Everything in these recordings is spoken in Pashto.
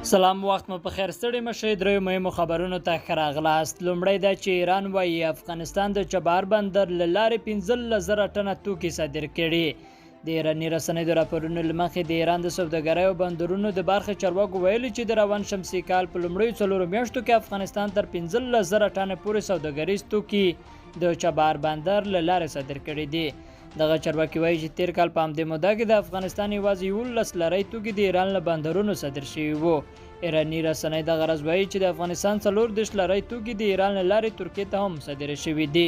سلام وخت مو په خیر، ستړي مشئ. دریو مهمو خبرونو ته ښه راغلاست. لومړی دا چې ایران وایي افغانستان د چبار بندر له لارې 15,000 ټنه توکي صادر کړي. د ایراني رسنیو د راپورونو له مخې د ایران د سوداګرۍ او بندرونو د برخې چارواکو ویلي چې د روان شمسي کال په لومړیو څلورو میاشتو کې افغانستان تر 15,000 ټنه پورې سوداګریز توکي د چبار بندر له لارې صادر کړي دي. دغه چارواکي وایي چې تیر کال په همدې موده کې د افغانستان یوازې 11 لرۍ توکي د ایران له بندرونو صادر شوي وو. ایراني رسنۍ دغه راز وایي چې د افغانستان 34 لرۍ توکي د ایران له لارې ترکیې ته هم صادر شوي دي.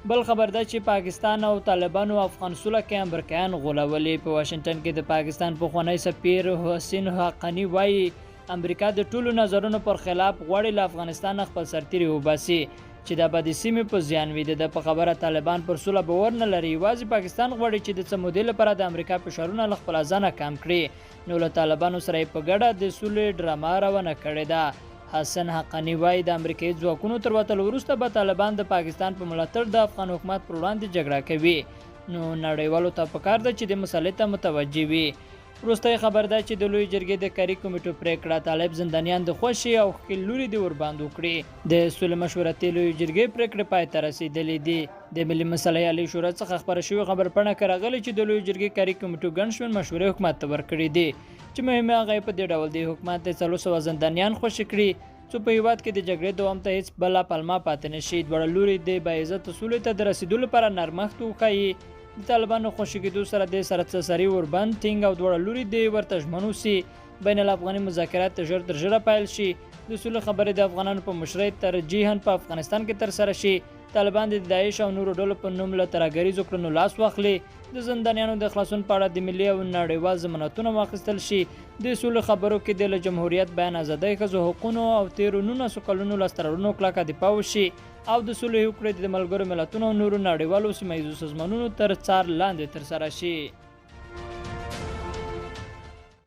بل خبر دا چې پاکستان او طالبانو افغان سوله کې امریکایان غولولي. په واشنګټن کې د پاکستان پخوانی سفیر حسین حقاني وایي امریکا د ټولو نظرونو پر خلاف غواړي له افغانستانه خپل سرتیري وباسي چې دا به د سیمې په زیان وي. د ده په خبره طالبان پر سوله باور نه لري، یوازې پاکستان غواړي چې د څه مودې لپاره د امریکا فشارونه له خپله ځانه کم کړي، نو له طالبانو سره یې په ګډه د سولې ډرامه روانه کړې ده. حسن حقاني وایي د امریکایي ځواکونو تر وتلو وروسته به طالبان د پاکستان په ملاتړ د افغان حکومت پر وړاندې جګړه کوي، نو نړیوالو ته پکار ده چې دې مسئلې ته متوجه وي. وروستی خبر دا چې د لویې جرګې د کاري کمیټو پرېکړه، طالب زندانیان د خوشې او ښکېل لوري دې اوربند وکړي. د سولې مشورتي لویې جرګې پرېکړې پای ته رسېدلې دي. د ملي مصالحې عالي شورا څخه خپره شوې خبرپاڼه کې راغلي چې د لویې جرګې کاري کمیټو ګڼ شمېر مشورې حکومت ته ورکړې دي چې مهمې هغه یې په دې ډول دي: حکومت دې 400 زندانیان خوشې کړي څو په هېواد کې د جګړې دوام ته هېڅ بله پلمه پاتې نه شي، دواړه لوري دې باعزته سولې ته د رسېدو لپاره نرمښت وښيي، د طالبانو خوشې کېدو سره دې سرتاسري اوربند ټینګ او دواړه لوري دې ورته ژمن اوسي، بین الافغاني مذاکرات ژر تر ژره پیل شي، د سولې خبرې د افغانانو په مشرۍ ترجیحاً په افغانستان کې ترسره شي، طالبان دې د داعش او نورو ډلو په نوم له ترهګریزو کړنو لاس واخلي، د زندانیانو د خلاصون په اړه د ملي او نړیوال ضمانتونه واخیستل شي، د سولې خبرو کې دې له جمهوریت، بیان ازادۍ، ښځو حقونو او تېرو 19 کلونو لاسته راوړنو کلکه دفاع وشي او د سولې هوکړې د ملګرو ملتونو او نورو نړیوالو سیمه ییزو سازمانونو تر څار لاندې ترسره شي.